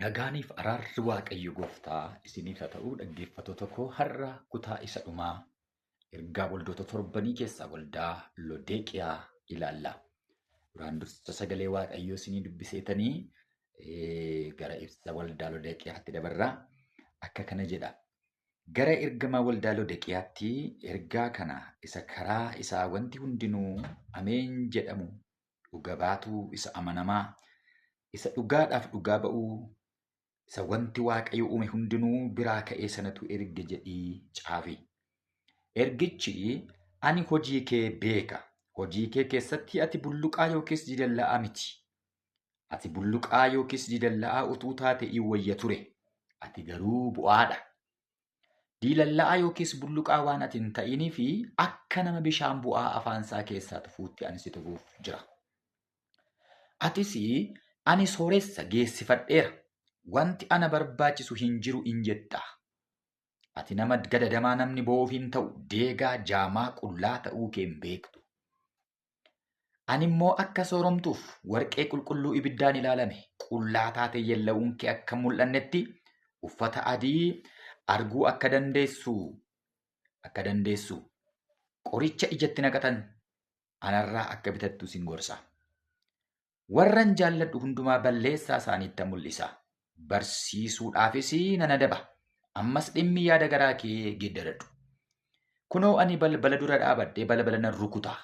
Nagaaniif araarri Waaqayyo gooftaa isiniif haa ta'u. Dhaggeeffattoota koo, har'a kutaa isa dhumaa ergaa waldoota torbanii keessaa waldaa Lodeeqiyaa ilaalla. Duraan dursa sagalee Waaqayyoo isinii dubbiseetanii gara ibsa waldaa Lodeeqiyaatti dabarraa. Akka kana jedha. Gara ergamaa waldaa Lodeeqiyaatti ergaa kana isa karaa isaa wanti hundinuu Ameen jedhamu, dhuga baatuu isa amanamaa, isa dhugaadhaaf dhugaa ba'uu, isa wanti Waaqayyo uume hundinuu biraa ka'ee sanatu erge jedhii caafi. Ergichi, ani hojii kee beeka. Hojii kee keessatti ati bulluqaa yookiis diidalla'aa miti. Ati bulluqaa yookiis diidalla'aa utuu taate in wayya ture. Ati garuu bu'aadha. Diilalla'aa yookiis bulluqaa waan ati hin ta'inii fi akka nama bishaan bu'aa afaansaa keessaa tufuutti ani si tufuuf jira. Atis, ani sooressa, geessifadheera, wanti ana barbaachisu hin jiru in jetta. Ati nama gadadamaa namni boo'uuf hin ta'u, deegaa, jaamaa, qullaa ta'uu kee hin beektu. Ani immoo akka sooromtuuf warqee qulqulluu ibiddaan ilaalame, qullaa taate yella'uun kee akka mul'annetti uffata adii arguu akka dandeessu qoricha ijatti naqatan anarraa akka bitattu sin gorsa. Warran jaalladhu hundumaa balleessaa isaaniitti mul'isa. Barsiisuudhaafis nan adaba. Ammas dhimmi yaada garaa kee geeddaradhu. Kunoo, ani balbala dura dhaabadhee balbala nan rukuta.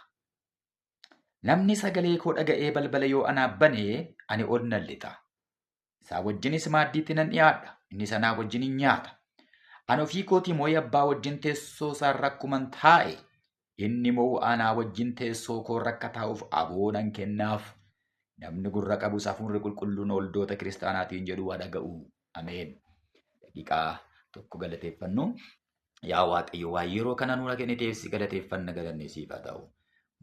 Namni sagalee koo dhaga'ee balbala yoo anaaf bane, ani ol nan lixa. Isaa wajjinis maaddiitti nan dhiyaadha. Inni sanaa wajjin hin nyaata. Ani ofii kootii moo'ee abbaa wajjin teessoo isaarra akkuman taa'e, inni immoo anaa wajjin teessoo koo irra akka taa'uuf aboo nan kennaaf. Namni gurra qabus hafuurri qulqulluun waldoota kiristaanaatiin jedhu haa dhaga'u. Ameen. Daqiiqaa tokko galateeffannu. Yaa Waaqayyo, waa yeroo kana nuura kenniteef si galateeffanna, galanni siif haa ta'u.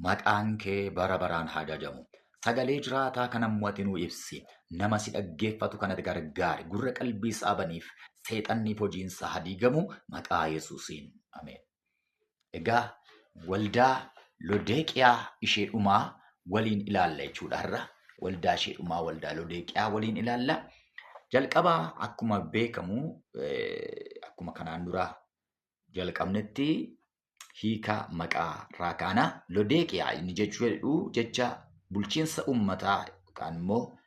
Maqaan kee bara baraan haa jajamu. Sagalee jiraataa kana immoo ati nuu ibsi. Nama si dhaggeeffatu kanatti gargaari. Gurra qalbii isaa baniif, seexanniif hojiinsaa haa diigamu maqaa Yesuusiin. Ameen. Egaa waldaa Lodeeqiyaa ishee dhumaa waliin ilaalla jechuudha har'a. Waldaa ishee dhumaa, waldaa Lodeeqiyaa waliin ilaalla. Jalqabaa akkuma beekamu, akkuma kanaan dura jalqabnetti, hiika maqaa irraa kaana. Lodeeqiyaa inni jechuu jedhu jecha bulchiinsa uummataa yookaan immoo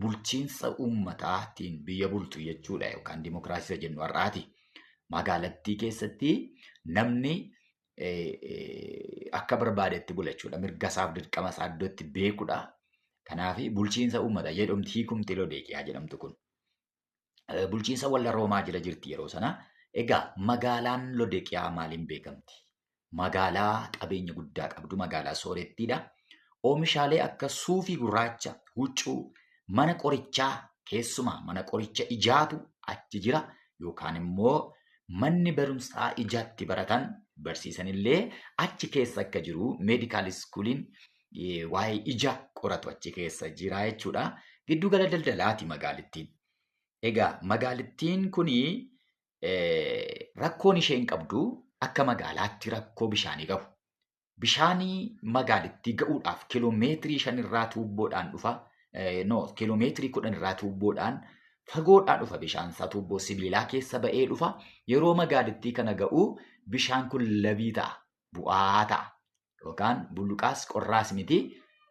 bulchiinsa uummataatiin biyya bultu jechuudha, yookaan dimokiraasii isa jennu har'aati. Magaalattii keessatti namni akka barbaadetti bula jechuudha. Mirga isaaf dirqama isaa iddootti beekudha. Kanaaf bulchiinsa uummataa jedhamti hiikumti Lodeeqiyaa jedhamtu kun. Bulchiinsa warra Roomaa jala jirti yeroo sana. Egaa magaalaan Lodeeqiyaa maaliin beekamti? Magaalaa qabeenya guddaa qabdu, magaalaa soorettiidha. Oomishaalee akka suufii gurraacha, huccuu, mana qorichaa, keessumaa mana qoricha ijaatu achi jira, yookaan immoo manni barumsaa ijaatti baratan barsiisanillee achi keessa akka jiru, medical schooliin waa'ee ija qoratu achi keessa jira jechuudha. Giddu gala daldalaati magaalittiin. Egaa magaalittiin kuni rakkoon isheen qabdu akka magaalaatti rakkoo bishaanii qabu. Bishaanii magaalittii ga'uudhaaf kiiloomeetirii 5 irraa tuubboodhaan dhufa. No, kiiloomeetirii 10 irraa tuubboodhaan fagoodhaan dhufa bishaan isaa, tuubboo sibiilaa keessa ba'ee dhufa. Yeroo magaalittii kana ga'u bishaan kun labii ta'a. Bu'aa ta'a. Yookaan bulluqaas qorraas miti,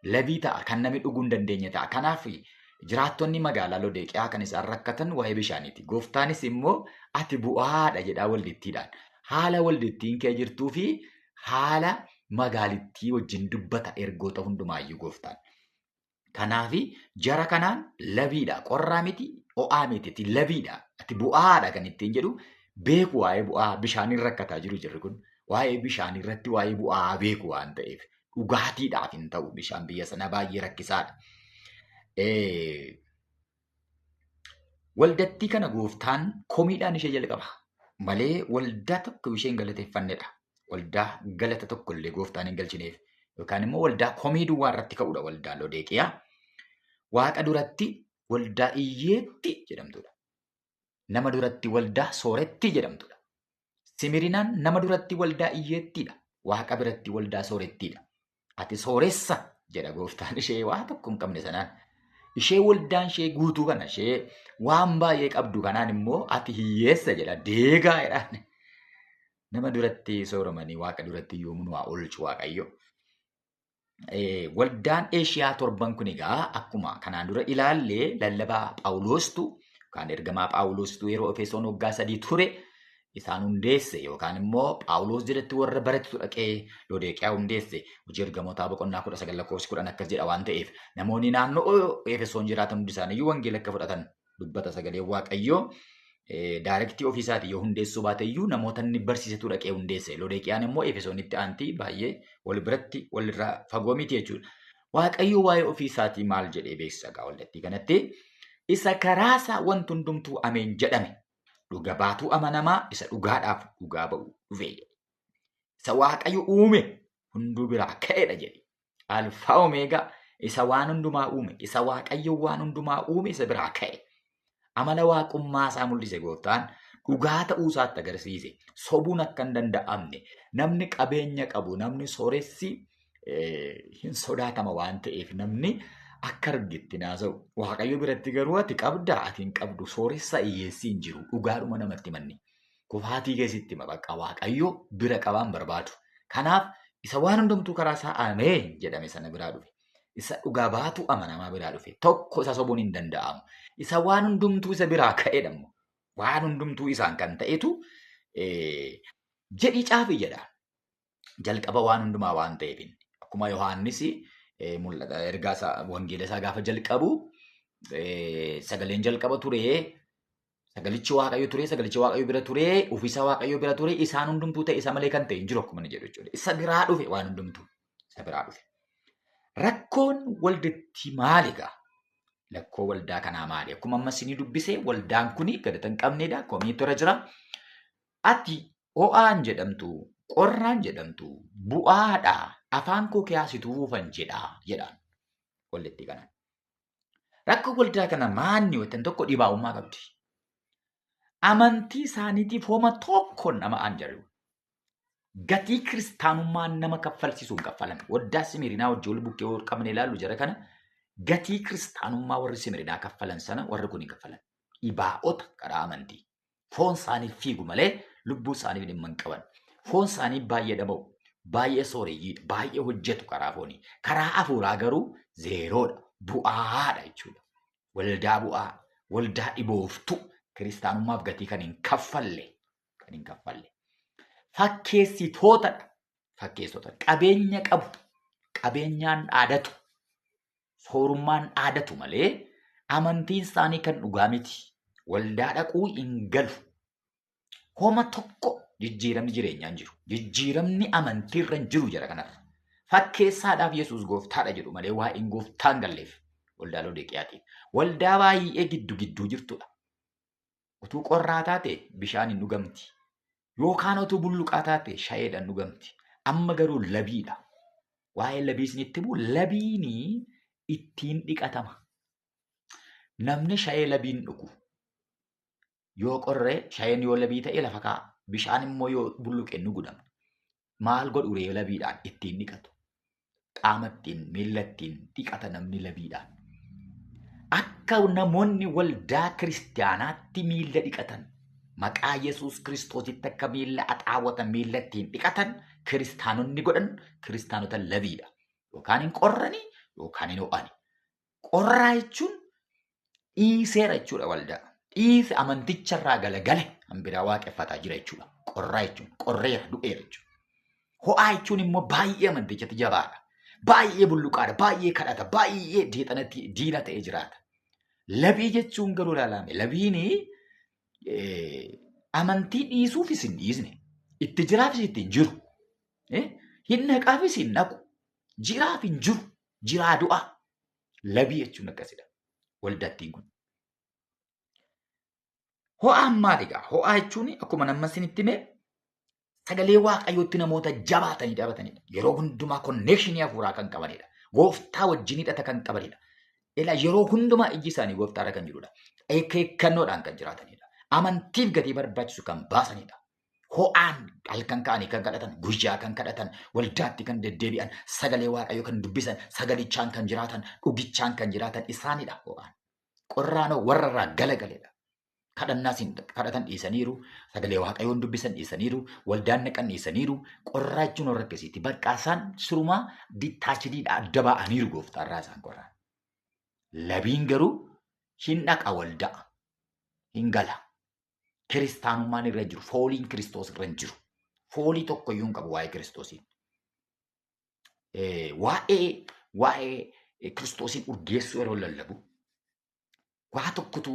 labii ta'a. Kan namni dhuguu hin dandeenye ta'a. Kanaaf jiraattonni magaalaa Lodeeqiyaa kan isaan rakkatan waa'ee bishaaniiti. Gooftaanis immoo ati bu'aadha jedhaa waldittiidhaan. Haala waldittiin kee jirtuu fi haala magaalittii wajjin dubbata ergoota hundumaayyuu gooftaan. Kanaaf jara kanaan labiidha. Qorraa miti, ho'aa miti, ati labiidha. Ati bu'aadha kan ittiin jedhu beeku, waa'ee bu'aa bishaaniin rakkataa jiru jirri kun. Waa'ee bishaanii irratti waa'ee bu'aa beeku waan ta'eef, dhugaatiidhaaf hin ta'u, bishaan biyya sana baay'ee rakkisaadha. Waldattii kana gooftaan komiidhaan ishee jalqaba malee waldaa tokko isheen galateeffannedha. Waldaa galata tokko illee gooftaan hin galchineef yookaan immoo waldaa komii duwwaa irratti ka'udha waldaan Lodeeqiyaa. Waaqa duratti waldaa hiyyeetti jedhamtudha. Nama duratti waldaa sooretti jedhamtudha. Simirinaan nama duratti waldaa hiyyeettiidha. Waaqa biratti waldaa soorettiidha. Ati sooressa jedha gooftaan ishee waa tokko hin qabne sanaan. Ishee waldaan ishee guutuu kana ishee waan baay'ee qabdu kanaan immoo ati hiyyeessa jedha deegaa jedhaan. Nama duratti sooromanii Waaqa duratti yoomuu nu haa oolchu Waaqayyo. Waldaan Eeshiyaa torban kun egaa akkuma kanaan dura ilaallee lallabaa Phaawulostu yookaan ergamaa Phaawulostu yeroo Efesoon waggaa 3 ture isaan hundeesse yookaan immoo Phaawulos jedhatti warra barattu dhaqee Lodeeqiyaa hundeesse. Hojii ergamootaa boqonnaa 19 lakkoofsi 10 akkas jedha waan ta'eef namoonni naannoo Efesoon jiraatan hundi isaaniiyyuu wangeela akka fudhatan dubbata sagalee Waaqayyoo. Daayirektii ofiisaatii yoo hundeessuu baate iyyuu namoota inni barsiisetu dhaqee hundeesse. Lodeeqiyaan immoo Efesoonitti aantii baay'ee wal biratti walirraa fagoo miti jechuudha. Waaqayyo waa'ee ofiisaatii maal jedhee beeksisa egaa waldattii kanatti? Isa karaa isaa wanti hundumtuu ameen jedhame. Dhuga baatuu amanamaa isa dhugaadhaaf dhugaa ba'u dhufe jedhe. Isa Waaqayyo uume hunduu biraa ka'edha jedhe. Alfaa Omeegaa isa waan hundumaa uume, isa Waaqayyo waan hundumaa uume isa biraa ka'e. Amala waaqummaa isaa mul'ise gooftaan dhugaa ta'uu isaatti agarsiise. Sobuun akka hin danda'amne namni qabeenya qabu namni sooressi hin sodaatama waan ta'eef namni akka argetti naasa'u. Waaqayyo biratti garuu ati qabdaa ati hin qabdu sooressa hiyyeessi hin jiru dhugaadhuma namatti manni. Kufaatii keessatti hima bakka Waaqayyo bira qabaan barbaadu. Kanaaf isa waan hundumtuu karaa isaa ameen jedhame sana biraa dhufe. Isa dhugaa baatu amanamaa biraa dhufe. Tokko isa sobuun hin danda'amu. Isa waan hundumtuu isa biraa ka'edha immoo. Waan hundumtuu isaan kan ta'etu jedhii caafi jedha. Jalqaba waan hundumaa waan ta'eef inni. Akkuma Yohaannis mul'ata ergaa isaa wangeela isaa gaafa jalqabu sagaleen jalqaba ture. Sagalichi Waaqayyo ture, sagalichi Waaqayyo bira ture, ofiisa Waaqayyo bira ture, isaan hundumtuu ta'e isa malee kan ta'e hin jiru akkuma inni jedhu jechuudha. Isa biraa dhufe waan hundumtuu. Isa biraa dhufe. Rakkoon waldatti maali egaa? Lakkoo waldaa kanaa maali? Akkuma amma isinii dubbise waldaan kuni galata hin qabnedha. Komiitu irra jira. Ati ho'aan jedhamtu, qorraan jedhamtu, bu'aadha. Afaan koo keessa fuufan jedha jedhaan waldatti kanaan. Rakkoo waldaa kana maanni wanta tokko dhibaa'ummaa qabdi. Amantii isaaniitiif homa tokkoon nama aan jedhu. Gatii kiristaanummaa nama kaffalsiisu hin kaffalan. Waldaa Simirinaa wajjin wal bukkee wal qabne ilaallu jara kana gatii kiristaanummaa warri Simirinaa kaffalan sana warri kun hin kaffalan. Dhibaa'ota karaa amantii. Foon isaaniif fiigu malee lubbuu isaaniif dhimma hin qaban. Foon isaanii baay'ee dhaba'u, baay'ee sooreyyii, baay'ee hojjetu karaa foonii. Karaa hafuuraa garuu zeeroodha. Bu'aadha jechuudha. Waldaa bu'aa, waldaa dhibooftu kiristaanummaaf gatii kan hin kaffalle. Kan hin kaffalle. Fakkeessitootadha. Fakkeessitoota. Qabeenya qabu. Qabeenyaan dhaadatu. Soorummaan dhaadatu malee amantiin isaanii kan dhugaa miti. Waldaa dhaquu hin galu. Homa tokko jijjiiramni jireenyaa hin jiru. Jijjiiramni amantiirra hin jiru jara kanarra. Fakkeessaadhaaf Yesuus gooftaadha jedhu malee waa'een gooftaa hin galleef. Waldaa Lodeqiyaatiif. Waldaa baay'ee giddu gidduu jirtudha. Utuu qorraa taate bishaan hin dhugamti. Yookaan utuu bulluqaa taate shayeedhaan dhugamti. Amma garuu labiidha. Waa'ee labii isinitti himu labiini ittiin dhiqatama. Namni shayee labiin dhugu yoo qorree shayeen yoo labii ta'e lafa kaa'a. Bishaan immoo yoo bulluqe nu gudama. Maal godhu ree labiidhaan ittiin dhiqatu? Qaama ittiin miilla ittiin dhiqata namni labiidhaan. Akka namoonni waldaa kiristaanaatti miilla dhiqatan maqaa Yesuus Kiristoositti akka miilla axaawwatan miilla ittiin dhiqatan kiristaanonni godhan kiristaanota labiidha. Yookaan hin qorranii yookaan hin ho'ani. Qorraa jechuun dhiiseera jechuudha waldaa. Dhiise amanticharraa galagale kan biraa waaqeffataa jira jechuudha. Qorraa jechuun qorreera du'eera jechuudha. Ho'aa jechuun immoo baay'ee amantichatti jabaadha. Baay'ee bulluqaadha, baay'ee kadhata, baay'ee diina ta'ee jiraata. Labii jechuun garuu ilaalame. Labiin amantii dhiisuufis hin dhiisne. Itti jiraafis itti hin jiru. Hin naqaafis hin naqu. Jiraaf hin jiru. Jiraa du'a. Labii jechuun akkasidha. Waldattiin kun. Ho'aan maali egaa? Ho'aa jechuun akkuma nama isinitti hime sagalee Waaqayyootti namoota jabaatanii dhaabatanidha. Yeroo hundumaa konnekshinii hafuuraa kan qabanidha. Gooftaa wajjin hidhata kan qabanidha. Ilaa yeroo hundumaa ijji isaanii gooftaarra kan jirudha. Eeggannoodhaan kan jiraatanidha. Amantiif gatii barbaachisu kan baasanidha. Ho'aan halkan ka'anii kan kadhatan, guyyaa kan kadhatan, waldaatti kan deddeebi'an, sagalee Waaqayyoo kan dubbisan, sagalichaan kan jiraatan, dhugichaan kan jiraatan isaanidha ho'aan. Qorraanoo warra irraa galagaledha. Kadhannaas kadhatan dhiisaniiru, sagalee Waaqayyoon dubbisan dhiisaniiru, waldaan naqan dhiisaniiru, qorraa jechuun warra akkasiiti. Bakka isaan sirumaa dittaachidiidha adda ba'aniiru gooftaarraa isaan qorraan. Labiin garuu hin dhaqa waldaa, hin gala. Kiristaanummaan irra jiru, fooliin Kiristoos irra hin jiru. Foolii tokko iyyuu hin qabu waa'ee Kiristoosiin. Waa'ee Kiristoosiin urgeessuu yeroo lallabu waa tokkotu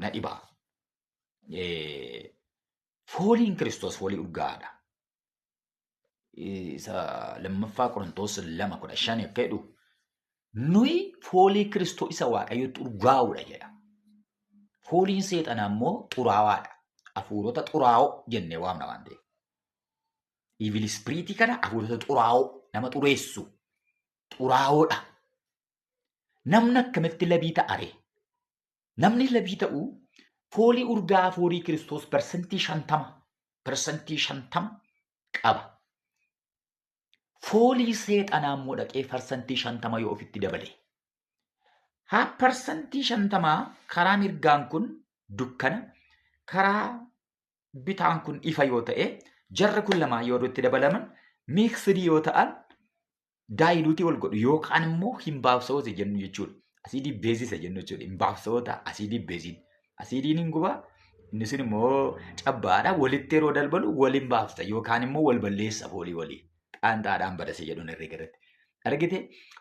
na dhibaa. Fooliin Kiristoos foolii urgaa'aadha. Isa lammaffaa Qorontoos 2:15 akka jedhu nuyi foolii Kiristoos isa Waaqayyotti urgaa'uudha jedha. Fooliin seexanaa immoo xuraawaadha. Hafuurota xuraa'oo jennee waamna waan ta'eef. Evil spirit kana hafuurota xuraa'oo nama xureessu xuraa'oodha. Namni akkamitti labii ta'a ree? Namni labii ta'u foolii urgaa foolii Kiristoos 50% qaba. Foolii seexanaa immoo dhaqee 50% yoo ofitti dabale. Haa 50% karaa mirgaan kun dukkana, karaa bitaan kun ifa yoo ta'e, jarri kun lamaan yoo itti dabalaman miiksidii yoo ta'an daayiluutii wal godhu yookaan immoo hin baabsawoota jennu jechuudha. Asiidii beezisa jennu jechuudha. Hin baabsawoota asiidii beeziin. Asiidiin hin gubaa, inni sun immoo cabbaadha. Walitti yeroo dalbalu waliin baabsa yookaan immoo wal balleessa foolii walii. Qaanxaadhaan badase jedhuun herreega irratti. Argite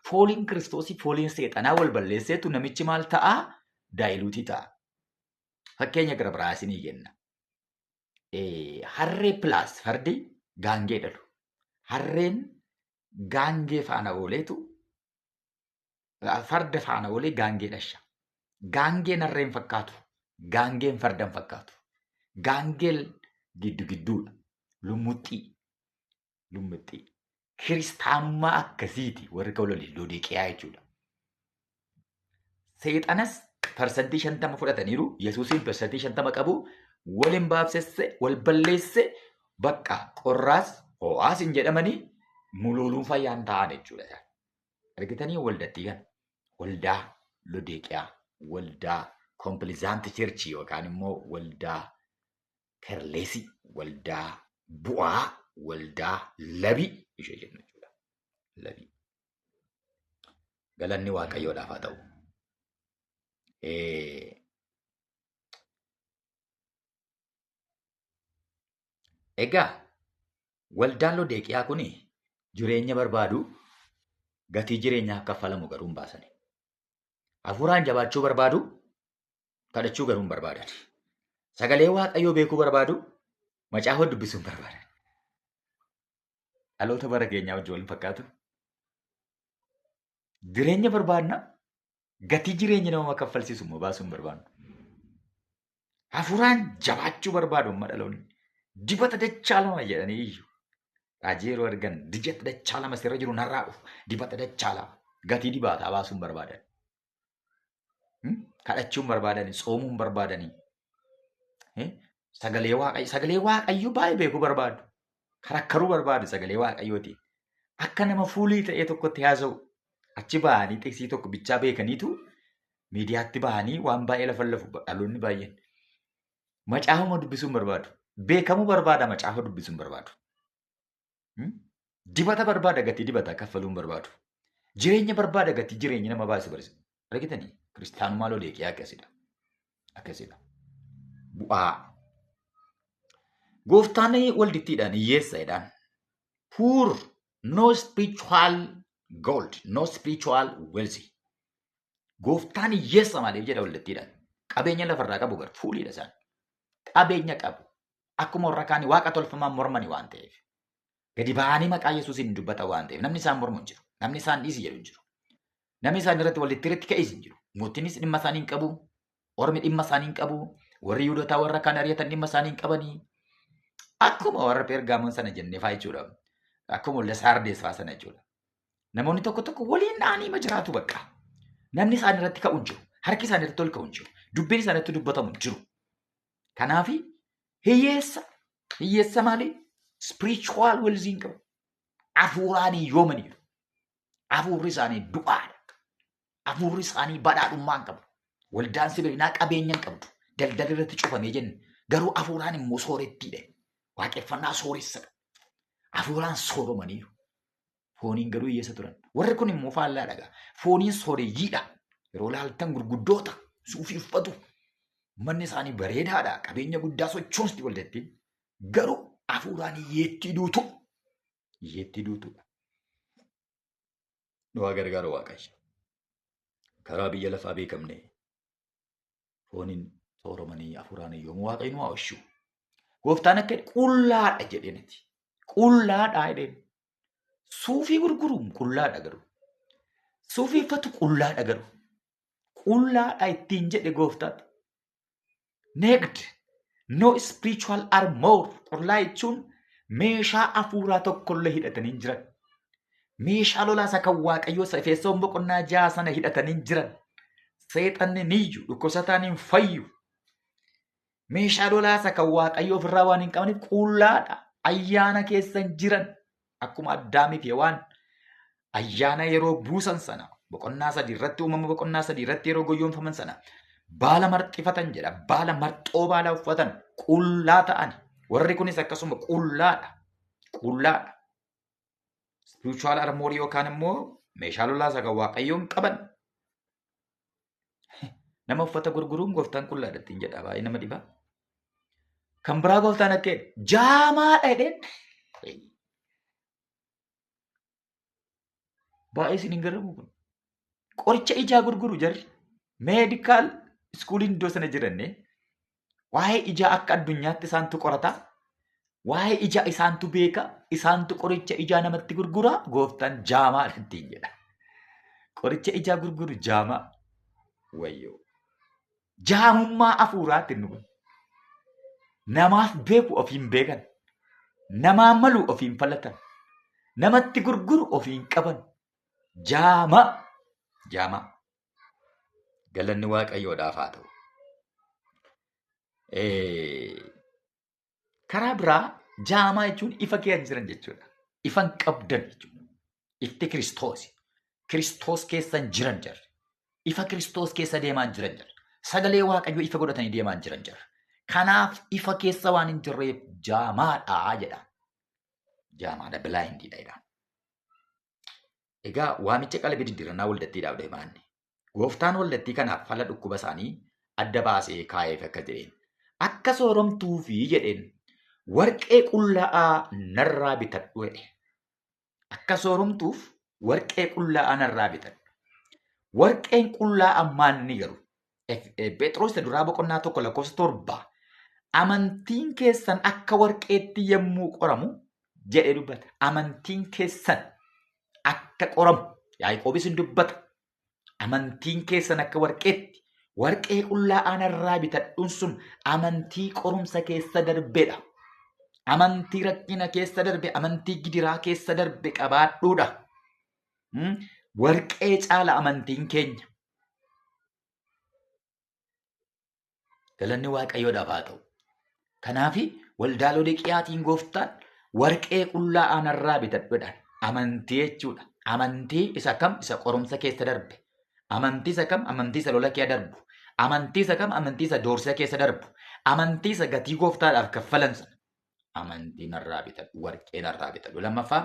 fooliin Kiristoosii fooliin seexanaa wal balleesseetu namichi maal ta'a? Daayiluutii ta'a. Fakkeenya gara biraa isinii kenna. Harree pilaas fardi gaangee dhalu. Harreen gaangee faana ooleetu farda faana oolee gaangee dhasha. Gaangeen harreen fakkaatu. Gaangeen fardan fakkaatu. Gaangeen giddu gidduudha. Lummuxxii. Lummuxxii. Kiristaanummaa akkasiiti warri kawloli Loodiqiyaa jechuudha. Seexanas 50% fudhataniiru. Yesuusiin 50% qabu. Waliin baabsesse, wal balleesse, bakka qorraas ho'aas hin jedhamanii muluuluun fayyaan ta'an jechuudha. Argitanii waldattii kana? Waldaa Loodiqiyaa, waldaa Komplizaanti Church yookaan immoo waldaa Kerleesii, waldaa Bu'aa, waldaa Labii ishee jennu jechuudha. Labii. Galanni Waaqayyoodhaaf haa ta'u. Egaa waldaan Loodiqiyaa kun jireenya barbaadu, gatii jireenyaaf kaffalamu garuu hin baasani. Hafuuraan jabaachuu barbaadu, kadhachuu garuu hin barbaadan. Sagalee Waaqayyoo beekuu barbaadu, macaafa dubbisuu hin barbaadan. Dhaloota bara keenyaa wajjin wal fakkaatu. Jireenya barbaadna, gatii jireenya nama kaffalsiisu immoo baasuu hin barbaadnu. Hafuuraan jabaachuu barbaadu amma dhaloonni. Dibata dachaa lama jedhanii iyyu. Raajii yeroo argan dibata dachaa lama sirra jiru narraa dhufu. Dibata dachaa lama gatii dibaataa baasuu hin barbaadan. Kadhachuu hin barbaadanii, tsoomuu hin barbaadanii. Sagalee Waaqayyoo baay'ee beekuu barbaadu. Karakkaruu barbaadu sagalee Waaqayyootiin. Akka nama fuulii ta'ee tokkotti haasa'u. Achi ba'anii xiqsii tokko bichaa beekaniitu miidiyaatti ba'anii waan baay'ee lafa lafu dhaloonni baay'een. Macaafuma dubbisuu hin barbaadu. Beekamuu barbaada macaafa dubbisuu hin barbaadu. Dibata barbaada gatii dibataa kaffaluu hin barbaadu. Jireenya barbaada gatii jireenya nama baasu barsiisu. Argitanii kiristaanummaa Loodiqiyaa akkasidha. Akkasidha. Bu'aa. Gooftaan waldittiidhaan hiyyeessa jedhaan. Poor, no spiritual gold, no spiritual wealth. Gooftaan hiyyeessa maaliif jedha waldittiidhaan? Qabeenya lafarraa qabu gar fuuliidha isaan. Qabeenya qabu. Akkuma warra kaanii waaqa tolfamaan mormanii waan ta'eef. Gadi ba'anii maqaa Yesuusiin dubbatan waan ta'eef namni isaan mormu hin jiru. Namni isaan dhiisi jedhu hin jiru. Namni isaan irratti walitti irratti ka'es hin jiru. Mootiinis dhimma isaanii hin qabu. Ormi dhimma isaanii hin qabu. Warri Yihuudootaa warra kaan ari'atan dhimma isaanii hin qabanii. Akkuma warra Pergaamoon sana jennee fa'aa jechuudha. Akkuma walda Saardees fa'aa sana jechuudha. Namoonni tokko tokko waliin dha'anii ma jiraatu bakka. Namni isaan irratti ka'u hin jiru. Harki isaan irratti ol ka'u hin jiru. Dubbiin isaan irratti dubbatamu hin jiru. Kanaaf hiyyeessa Hiyyeessa maali? Spiritual wealth hin qabu. Hafuuraan hiyyoomaniiru. Hafuurri isaanii du'aadha. Hafuurri isaanii badhaadhummaa hin qabu. Waldaan Sibirinaa qabeenya hin qabdu. Daldala irratti cufamee jenne. Garuu hafuuraan immoo soorettiidha. Waaqeffannaa sooressa qaba. Hafuuraan sooromaniiru. Fooniin garuu hiyyeessa turan. Warri kun immoo faallaa dhagaa. Fooniin sooreyyiidha. Yeroo laaltan gurguddoota suufii uffatu. Manni isaanii bareedaadha. Qabeenya guddaa sochoosti waldattiin. Garuu hafuuraan hiyyeettii duutu. Hiyyeettii duutuudha. Nu haa gargaaru Waaqayyo. Karaa biyya lafaa beekamne fooniin sooromanii hafuuraan hiyyoomuu Waaqayyo nu haa oolchu. Gooftaan akka jedhe qullaadha jedheeniti. Qullaadha jedheen. Suufii gurguruun qullaadha garuu. Suufii uffatu qullaadha garuu. Qullaadha ittiin jedhe gooftaatu. Naked, no spiritual armor. Qullaa jechuun meeshaa hafuuraa tokkollee hidhatanii hin jiran. Meeshaa lolaa isa kan Waaqayyoo isa Efesoon boqonnaa 6 sana hidhatanii hin jiran. Seexanni ni iyyu, dhukkubsataan hin fayyu. Meeshaa lolaa isa kan Waaqayyoo ofirraa waan hin qabaniif qullaadha. Ayyaana keessa hin jiran. Akkuma Addaamii fi Hewaan ayyaana yeroo buusan sana boqonnaa 3 irratti uumama boqonnaa 3 irratti yeroo goyyomfaman sana baala marxifatan jedha. Baala marxoo baala uffatan qullaa ta'an. Warri kunis akkasuma qullaadha. Qullaadha. Spiritual armor yookaan immoo meeshaa lolaa isa kan Waaqayyoon qaban. Nama uffata gurguruun gooftaan qullaadha ittiin jedha. Baay'ee nama dhiba. Kan biraa gooftaan akka jedhe jaamaadha jedheen. Baay'ee isin hin garramu kun. Qoricha ijaa gurguru jarri. Meedikaal iskuuliin iddoo sana jiranne waa'ee ijaa akka addunyaatti isaantu qorata. Waa'ee ijaa isaantu beeka. Isaantu qoricha ijaa namatti gurgura. Gooftaan jaamaa ittiin jedha. Qoricha ijaa gurguru jaamaa. Wayyoo. Jaamummaa hafuuraatti nu kun. Namaaf beeku ofiin beekan. Namaa malu ofiin falatan. Namatti gurguru ofiin qaban. Jaamaa. Jaamaa. Galanni Waaqayyoodhaaf haa ta'u. Karaa biraa jaamaa jechuun ifa keessa jiran jechuudha. Ifa hin qabdan jechuudha. Ifti Kiristoosi. Kiristoos keessa hin jiran jarri. Ifa Kiristoos keessa deemaa hin jiran jarri. Sagalee Waaqayyoo ifa godhatanii deemaa hin jiran jarri. Kanaaf ifa keessa waan hin jirreef jaamaadha jedha. Jaamaadha bilaayindiidha jedha. Egaa waamicha qalbii diddiirannaa waldattiidhaaf deemaanni. Gooftaan waldattii kanaaf fala dhukkuba isaanii adda baasee kaa'eef akka jedheen. Akka sooromtuufi jedheen warqee qullaa'aa narraa bitadhu jedhe. Akka sooromtuuf warqee qullaa'aa narraa bitadhu. Warqeen qullaa'aa maanni garuu? Phexros isa duraa boqonnaa 1 lakkoofsa 7 amantiin keessan akka warqeetti yommuu qoramu jedhee dubbata. Amantiin keessan akka qoramu Yaaqoobis hin dubbata. Amantiin keessan akka warqeetti warqee qullaa'aa narraa bitadhuun sun amantii qorumsa keessa darbedha. Amantii rakkina keessa darbe, amantii gidiraa keessa darbe qabaadhuudha. Warqee caala amantiin keenya. Galanni Waaqayyoodhaaf haa ta'u. Kanaaf waldaa Lodiqiyaatiin gooftaan warqee qullaa'aa narraa bitadhuudhaan amantii jechuudha. Amantii isa kam? Isa qorumsa keessa darbe. Amantii isa kam? Amantii isa lola keessa darbu. Amantii isa kam? Amantii isa doorsisa keessa darbu. Amantii isa gatii gooftaadhaaf kaffalan sana. Amantii narraa bitadhu, warqee narraa bitadhu. Lammaffaa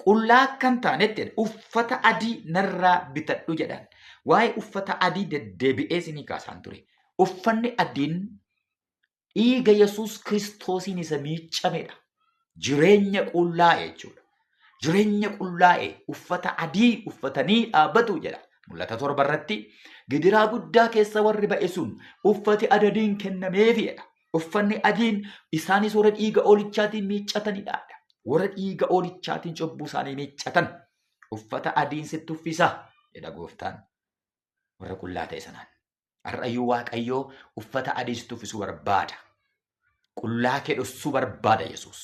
qullaa akka hin taanetti jedha, uffata adii narraa bitadhu jedhan. Waa'ee uffata adii deddeebi'ee isinii kaasaan ture. Uffanni adiin dhiiga Yesuus Kiristoosiin isa miiccamedha. Jireenya qullaa'e jechuudha. Jireenya qullaa'e uffata adii uffatanii dhaabbatu jedha. Mul'ata 7 irratti gidiraa guddaa keessa warri ba'e sun uffati adadiin kennameefi jedha. Uffanni adiin isaanis warra dhiiga oolichaatiin miiccatanidha. Warra dhiiga oolichaatiin cubbuu isaanii miiccatan uffata adiin sitti uffisa jedha gooftaan warra qullaa ta'e sanaan. Har'ayyuu Waaqayyoo uffata adii sitti uffisuu barbaada. Qullaa kee dhoksuu barbaada Yesuus.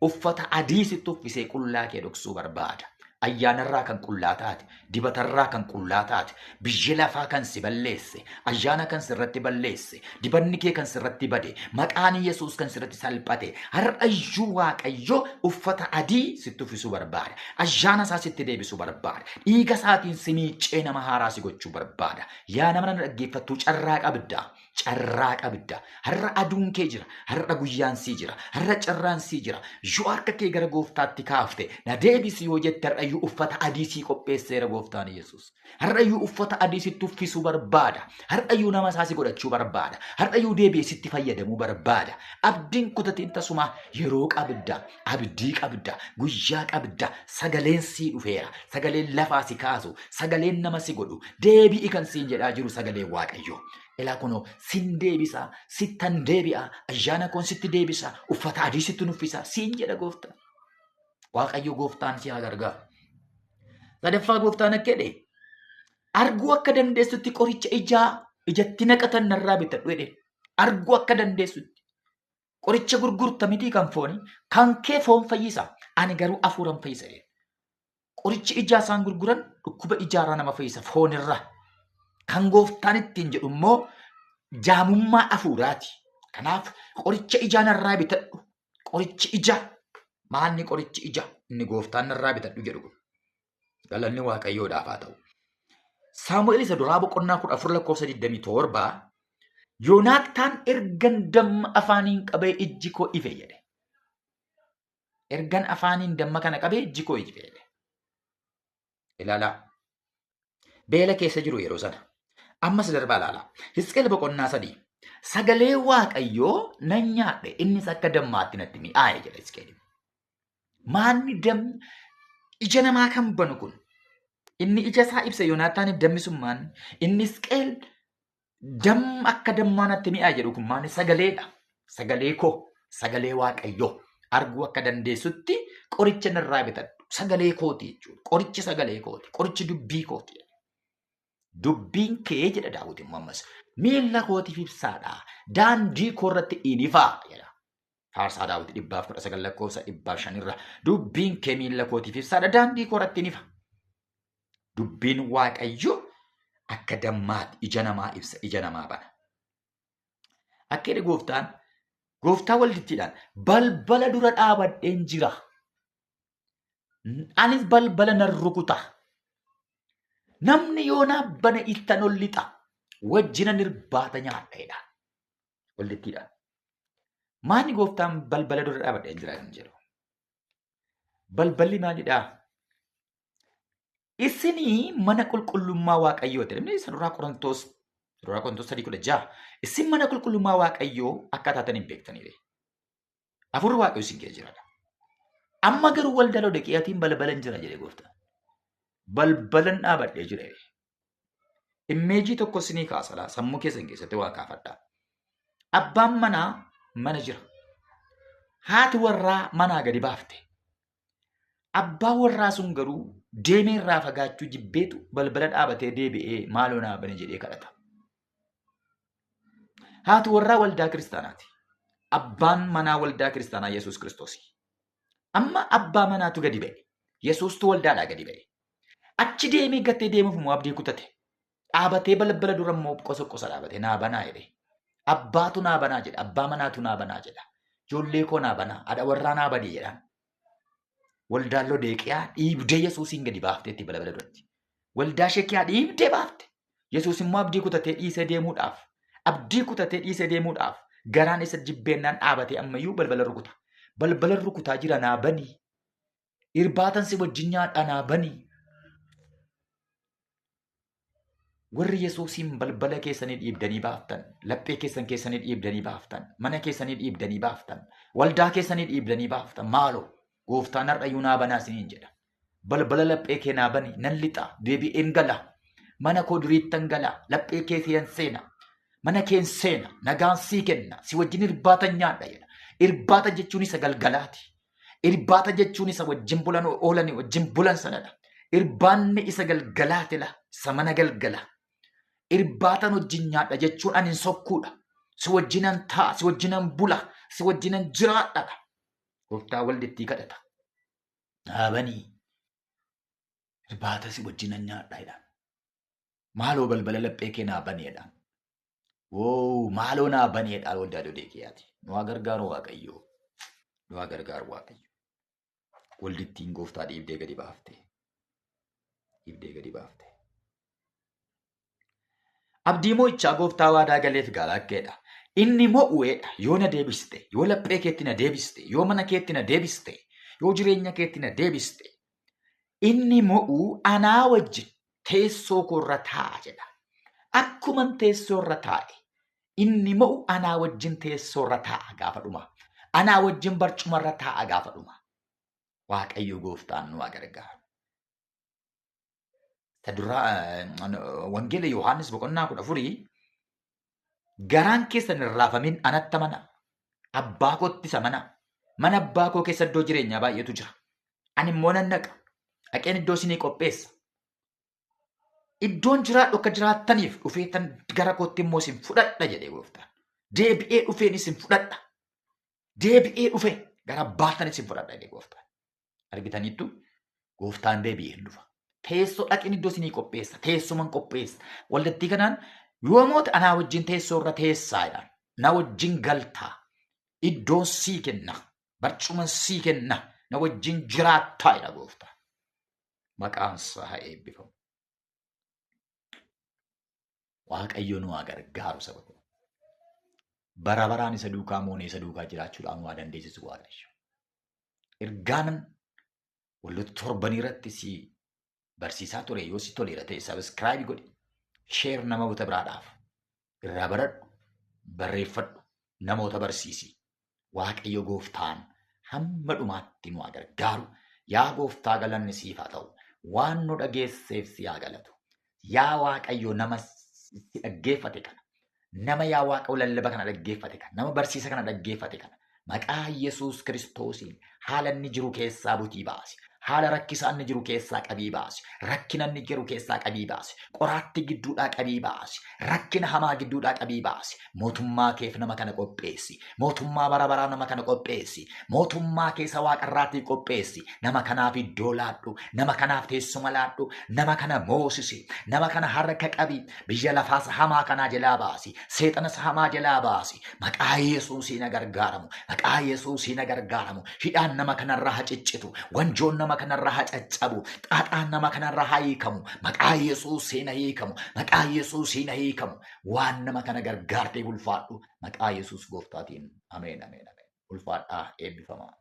Uffata adii sitti uffisee qullaa kee dhoksuu barbaada. Ayyaanarraa kan qullaa taate, dibatarraa kan qullaa taate, biyyi lafaa kan si balleesse, ayyaana kan sirratti balleesse, dibanni kee kan sirratti bade, maqaan Yesuus kan sirratti salphate, har'ayyuu Waaqayyo uffata adii sitti uffisuu barbaada. Ayyaana isaa sitti deebisuu barbaada. Dhiiga isaatiin si miiccee nama haaraa si gochuu barbaada. Yaa nama na dhaggeeffattu, carraa qabda. Carraa qabda. Har'a aduun kee jira. Har'a guyyaan sii jira. Har'a carraan sii jira. Yoo harka kee gara gooftaatti kaafte, na deebisi yoo jette, har'ayyuu uffata adii sii qopheesseera gooftaan Yesuus. Har'ayyuu uffata adii sitti uffisuu barbaada. Har'ayyuu nama isaa si godhachuu barbaada. Har'ayyuu deebi'ee sitti fayyadamuu barbaada. Abdiin kutatiin tasuma, yeroo qabda. Abdii qabda. Guyyaa qabda. Sagaleen sii dhufeera. Sagaleen lafaa si kaasu. Sagaleen nama si godhu. Deebi'i kan siin jedhaa jiru sagalee Waaqayyoo. Ilaa kunoo sin deebisa, sittan deebi'a, ayyaana koon sitti deebisa, uffata adii sitti uffisa, siin jedha gooftaan. Waaqayyo gooftaan si haa gargaaru. Sadaffaa gooftaan akka jedhe, arguu akka dandeessutti qoricha ijaa ijatti naqatan narraa bitadhu jedhe. Arguu akka dandeessutti. Qoricha gurgurta mitii kan foonii, kan kee foon fayyisa, ani garuu hafuuran fayyisa jedhe. Qorichi ijaa isaan gurguran dhukkuba ijaarraa nama fayyisa foonirraa. Kan gooftaan ittiin jedhu immoo jaamummaa hafuuraati. Kanaaf qoricha ijaa narraa bitadhu. Qorichi ijaa maalni qorichi ijaa inni gooftaan narraa bitadhu jedhu kun? Galanni Waaqayyoodhaaf haa ta'u. Saamu'eel isa duraa boqonnaa 14 lakkoofsa 27, Yoonaattaan ergan damma afaaniin qabee ijji koo ife jedhe. Ergan afaaniin damma kana qabee ijji koo ife jedhe. Ilaalaa. Beela keessa jiru yeroo sana. Ammas darbaa ilaalaa. Hisqeel boqonnaa 3. Sagalee Waaqayyoo nan nyaadhe, innis akka dammaatti natti mi'aaye jedha Hisqeel. Maanni dammi ija namaa kan banu kun, inni ija isaa ibsa Yoonaataaniif dammi sun maanni, inni Hisqeel damma akka dammaa natti mi'aaye jedhu kun maanni? Sagaleedha. Sagalee koo, sagalee Waaqayyoo arguu akka dandeessutti qoricha narraa bitadhu. Sagalee kooti jechuudha. Qorichi sagalee kooti. Qorichi dubbii kooti. Dubbiin kee, jedha Daawit immoo ammas, miilla kootiif ibsaadha. Daandii koo irratti in ifaa jedha. Faarsaa Daawit 119 lakkoofsa 105 irra, dubbiin kee miilla kootiif ibsaadha. Daandii koo irratti in ifa. Dubbiin Waaqayyo akka dammaatti ija namaa ibsa, ija namaa bana. Akka jedhe gooftaan, gooftaa waldittiidhaan, balbala dura dhaabadheen jira. Anis balbala nan rukuta. Namni yoo naaf bane ittan ol lixa. Wajjinan irbaata nyaadha jedha. Waldittiidhaan. Maani gooftaan balbala dura dhaabadheen jira kan jedhu? Balballi maalidhaa? Isinii mana qulqullummaa Waaqayyooti. Namni isa duraa Qorontoos 3:16. Isin mana qulqullummaa Waaqayyoo akka taatan hin beektaniire. Hafuurri Waaqayyoo isin keessa jiraadha. Amma garuu waldaa Laodiqiyaatiin balbalan jira jedhe gooftaan. Balbalan dhaabadhee jira jedhe. Image tokko isinii kaasa, sammuu keessan keessatti waa kaafadhaa. Abbaan manaa mana jira. Haati warraa manaa gadi baafte. Abbaan warraa sun garuu deemee irraa fagaachuu jibbeetu balbala dhaabatee deebi'ee maaloo naa bane jedhee kadhata. Haati warraa waldaa kiristaanaati. Abbaan manaa waldaa kiristaanaa Yesuus Kiristoos. Amma abbaa manaatu gadi ba'e. Yesuustu waldaadhaa gadi ba'e. Achi deemee gattee deemuuf immoo abdii kutate. Dhaabatee balbala dura immoo qosa qosa dhaabatee naa banaa jedhe. Abbaatu naa banaa jedha. Abbaa manaatu naa banaa jedha. Ijoollee koo naa banaa. Haadha warraa naa banii jedhaan. Waldaan Lodeeqiyaa dhiibdee Yesuusiin gadi baafteetti balbala duratti. Waldaa Shekiyaa dhiibdee baafte. Yesuus immoo abdii kutatee dhiisee deemuudhaaf. Abdii kutatee dhiisee deemuudhaaf garaan isa jibbeennaan dhaabatee ammayyuu balbala rukuta. Balbala rukutaa jira, naa banii. Irbaatan si wajjin nyaadhaa, naa banii. Warri Yesuusiin balbala keessanii dhiibdanii baaftan, laphee keessan keessanii dhiibdanii baaftan, mana keessanii dhiibdanii baaftan, waldaa keessanii dhiibdanii baaftan, maaloo gooftaan har'ayyuu naa banaa isiniin jedha. Balbala laphee kee naa bani, nan lixa, deebi'een gala. Mana koo duriittan gala, laphee kee seen seena. Mana keen seena, nagaan sii kenna, si wajjin irbaata nyaadha jedha. Irbaata jechuun isa galgalaati. Irbaata jechuun isa wajjin bulan oolanii wajjin bulan sanadha. Irbaanni isa galgalaati la, isa mana galgala. Irbaatan wajjin nyaadha jechuun ani hin sokkuudha. Si wajjinan taa'a, si wajjinan bula, si wajjinan jiraadha. Gooftaa waldittii kadhata. Naa banii. Irbaata si wajjinan nyaadha jedhaan. Maaloo balbala laphee kee naa bani jedhaan. Woo maaloo naa bani jedhaan waldaa Lodeekiyaati. Nu haa gargaaru Waaqayyo. Nu haa gargaaru Waaqayyo. Waldittiin gooftaa dhiibdee gadi baafte. Dhiibdee gadi baafte. Abdii mo'ichaa gooftaa waadaa galeef galaakkeedha. Inni mo'uweedha. Yoo na deebiste, yoo laphee keetti na deebiste, yoo mana keetti na deebiste, yoo jireenya keetti na deebiste. Inni mo'uu anaa wajjin teessoo koorra taa'a jedha. Akkuman teessoo irra taa'e, inni mo'u anaa wajjin teessoo irra taa'a gaafa dhuma. Anaa wajjin barcuma irra taa'a gaafa dhuma. Waaqayyo gooftaan nu haa gargaaru. Ta duraa wangeela Yohaannis boqonnaa 14 garaan keessan hin raafamin anatti amanaa. Abbaa koottis amanaa. Mana abbaa koo keessa iddoo jireenyaa baay'eetu jira. Ani immoo nan dhaqa. Dhaqeen iddoo isinii qopheessa. Iddoon jiraadhu akka jiraattaniif dhufee tan gara kootti immoo isin fudhadha jedhee gooftaan. Deebi'ee dhufeen isin fudhadha. Deebi'ee dhufe gara abbaattan isin fudhadha jedhee gooftaan. Argitaniittu gooftaan deebi'ee hin dhufa. Teessoo dhaqin iddoo isinii qopheessa. Teessuman qopheessa. Waldattii kanaan yoo moote anaa wajjin teessoo irra teessaa jedhaan. Na wajjin galtaa. Iddoon sii kenna. Barcuman sii kenna. Na wajjin jiraattaa jedha gooftaan. Maqaan isaa haa eebbifamu. Waaqayyo nu haa gargaaru saba koo. Bara baraan isa duukaa moonee isa duukaa jiraachuudhaan nu haa dandeessisu Waaqayyo. Ergaanan walloota torbanii irratti si barsiisaa ture yoo si toleera ta'e subscribe godhi. Share namoota biraadhaaf. Irraa baradhu, barreeffadhu, namoota barsiisi. Waaqayyo gooftaan hamma dhumaatti nu haa gargaaru. Yaa gooftaa galanni siif haa ta'u. Waan nu dhageesseef si haa galatu. Yaa Waaqayyo nama si dhaggeeffate kana. Nama yaa Waaqayyo lallaba kana dhaggeeffate kana. Nama barsiisa kana dhaggeeffate kana. Maqaa Yesuus Kiristoosiin haala inni jiru keessaa butii baasi. Haala rakkisaa inni jiru keessaa qabii baasi. Rakkina inni jiru keessaa qabii baasi. Qoraattii gidduudhaa qabii baasi. Rakkina hamaa gidduudhaa qabii baasi. Mootummaa keef nama kana qopheessi. Mootummaa bara baraa nama kana qopheessi. Mootummaa keessa waaqarraatii qopheessi. Nama kanaaf iddoo laadhu. Nama kanaaf teessuma laadhu. Nama kana moosisi. Nama kana harka qabi. Biyya lafaas hamaa kanaa jalaa baasi. Seexanas hamaa jalaa baasi. Maqaa Yesuusiin na gargaaramu. Maqaa Yesuusiin na gargaaramu. Hidhaan nama kanarraa haa ciccitu. Wanjoon nama kanarraa haa caccabu. Xaaxaan nama kanarraa haa hiikamu. Maqaa Yesuusiin haa hiikamu. Maqaa Yesuusiin haa hiikamu. Waan nama kana gargaartee ulfaadhu. Maqaa Yesuus gooftaatiin. Ameen, ameen, ameen. Ulfaadhaa eebbifamaa.